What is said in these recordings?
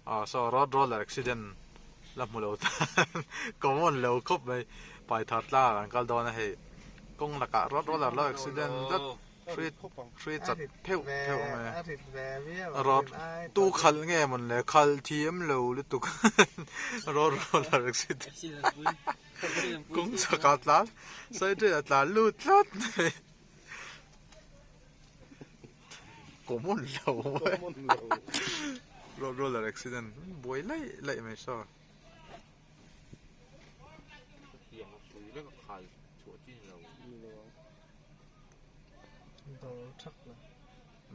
Aw saw road roller accident la hmu lo tan common lo khawp mai paithar tlang ah kan kal dawn a hei kawng lakah road roller lo accident tlat hrui hrui chat pheuh pheuh mai road tu khalh nge mawn le khalh thiam lo lutuk road roller accident kawng chhakah tlan side ah tlan lut tlat mai. Common lo road roller accident buai laih laih mai saw.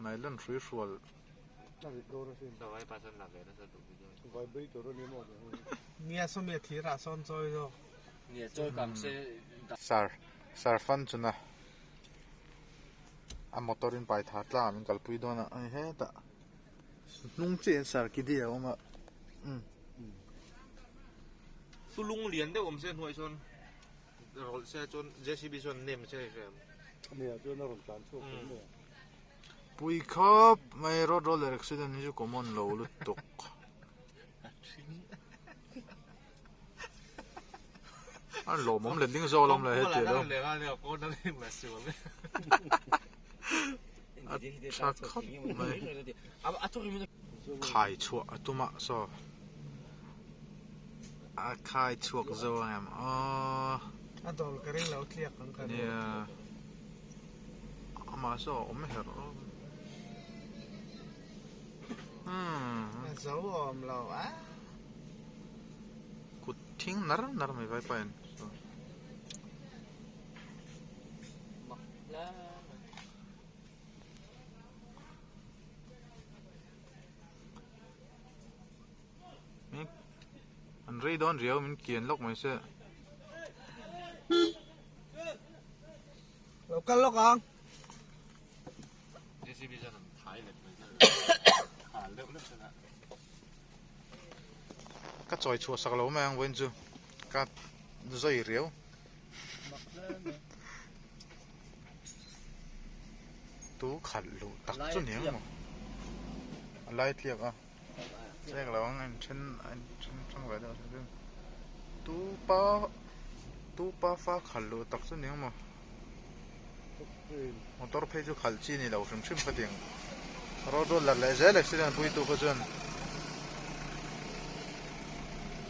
Nylon hrui hrual Sir sir fan chuna. A motor in pai thar tlang ah min kalpui dawn a hei hetah hnung chiah hian sarkidi a awm a umm. Chu lung lian deuh awm se hnuai sawn rawlh se chuan JCB chuan nem se hei hrem. Nia chuan a rawn tlan chhuak thei mai a. Pui khawp mai road roller accident hi chu common lo lutuk. An lawmawm let ding zawk alawm le heti lo. A tha khawp mai. Khai chhuah a tum a saw a khai chhuak zo ang em aw. A dawl ka ring lo tliak ang ka ring. Nia amah saw a awm herh. A zo awm lo a. Kut thing nar nar mai vai pain. An rei dawn riau min kian lawk mai se. Lo kal lawk ang. JCB chuan an thai let mai chu hal deuh deuh chuan a. Ka chawi chhuah sak lo mai ang vawiin chu ka zawi riau. Tu khalh luh tak chu ni ang maw? A lai tliak a chek lo ang a inthen a inthen hrang ve deuh a tu pa tu pa fa khalh luh tak chu ni ang maw? Motor phei chu khalh chi ni lo hrim hrim kha tiang road roller leh zel accident puitu kha chuan.